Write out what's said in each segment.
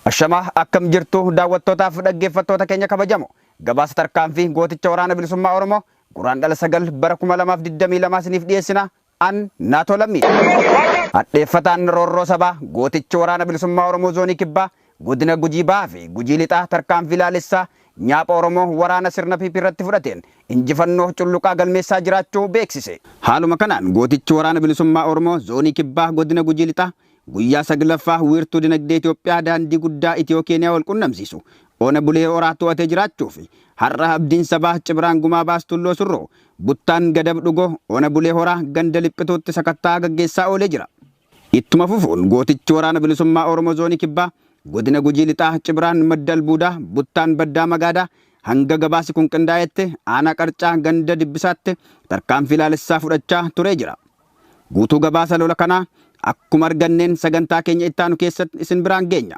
Ashamaa akkam jirtu daawwattootaaf dhaggeeffattoota keenya kabajamoo gabaasa tarkaanfii gooticha waraana bilisummaa Oromoo Guraandhala 9 bara 2022 isiniif dhiyeessina an Naatoo Lammii. Hadheeffataan roorroo sabaa gootichi waraana bilisummaa Oromoo zoonii kibbaa godina Gujii Bahaa fi Gujii Lixaa tarkaanfii laalessaa nyaapha Oromoo waraana sirna PP irratti fudhateen injifannoo culluqaa galmeessaa jiraachuu beeksise. Haaluma kanaan gootichi waraana bilisummaa Oromoo zoonii kibbaa godina Gujii Lixaa guyyaa 9ffaa wiirtuu dinagdee Itoophiyaa daandii guddaa Itiyoo Keeniyaa wal qunnamsiisu ona Bulee Horaa to'atee jiraachuu fi har'a abdiin sabaa Cibiraan Gumaa Baastulloo Surroo Buttaan Gadab Dhugoo ona Bulee Horaa ganda Liphituutti sakattaa gaggeessaa oolee jira. Ittuma fufuun gootichi waraana bilisummaa Oromoo zoonii kibbaa godina Gujii Lixaa Cibiraan Madda Albuudaa Buttaan Baddaa Magaadaa hanga gabaasi kun qindaa'etti aanaa Qarcaa ganda Dibbisaatti tarkaanfii laalessaa fudhachaa turee jira. Guutuu gabaasa lola kanaa akkuma arganneen sagantaa keenya ittaanu keessatti isin biraan geenya.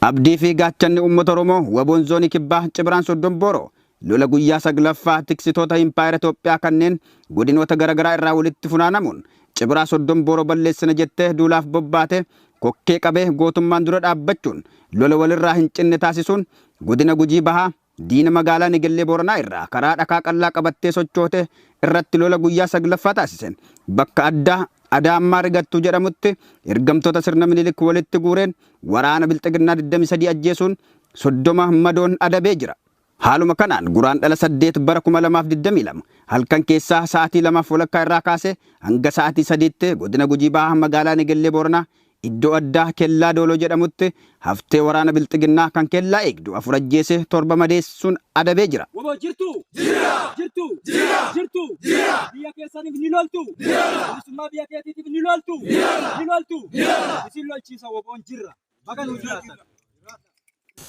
Abdii fi gaachanni uummata Oromoo waboon zoonii kibbaa Cibiraan Soddon Booroo lola guyyaa 9ffaa tiksitoota impaayera Itoophiyaa kanneen godinoota garaagaraa irraa walitti funaanamuun Cibiraa Soddon Booroo balleessina jettee duulaaf bobbaate kokkee qabee gootummaan dura dhaabbachuun lola walirraa hin cinne taasisuun godina Gujii Bahaa diina magaalaa Negellee Booranaa irraa karaa dhakaa qallaa qabattee sochoote irratti lola guyyaa 9ffaa taasisen bakka addaa Adaammaa Rigattuu jedhamutti ergamtoota sirna Minilik walitti guureen waraana bilxiginnaa 23 ajjeesuun 30 madoon adabee jira. Haaluma kanaan Guraandhala 8 bara 2022 halkan keessaa sa'aatii 2:30 irraa kaasee hanga sa'aatii 3tti godina Gujii Bahaa magaalaa Negellee Booranaa iddoo addaa Kellaa Dooloo jedhamutti haftee waraana bilxiginnaa kan kellaa eegdu 4 ajjeesee 7 madeessuun adabee jira. Waboo jirtu? Jira! Jirtu? Jira! Jirtu? Jira! Biyya keessaniif ni loltu? Jira! Bilisummaa biyya keetiitiif ni loltu? Jira! Ni loltu? Jira! Isin lolchiisa waboon jirra. Baga nuu jiraattan.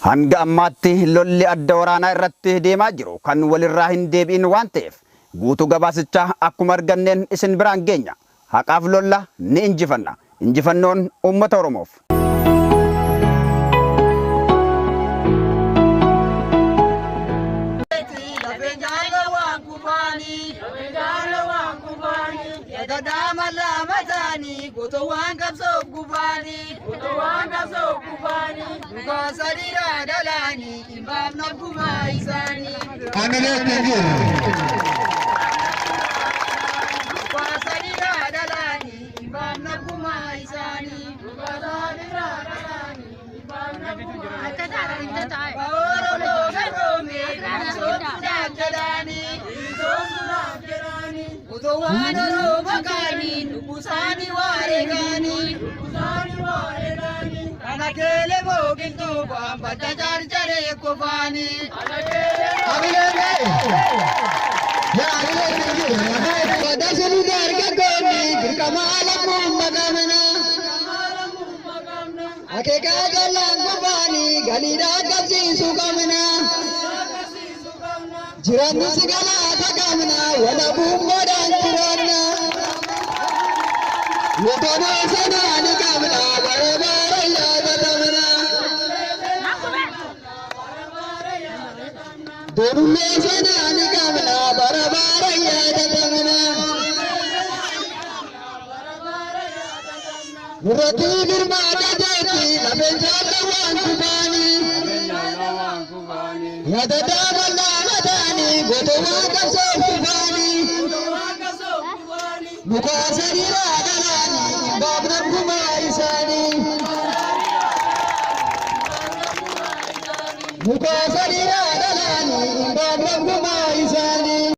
Hanga ammaatti lolli adda waraanaa irratti deemaa jiru kan walirraa hin deebi'in waan ta'eef guutuu gabaasichaa akkuma arganneen isin biraan geenya. Haqaaf lolla ni injifanna. Injifannoon uummata Oromoof. Muka sadiraa.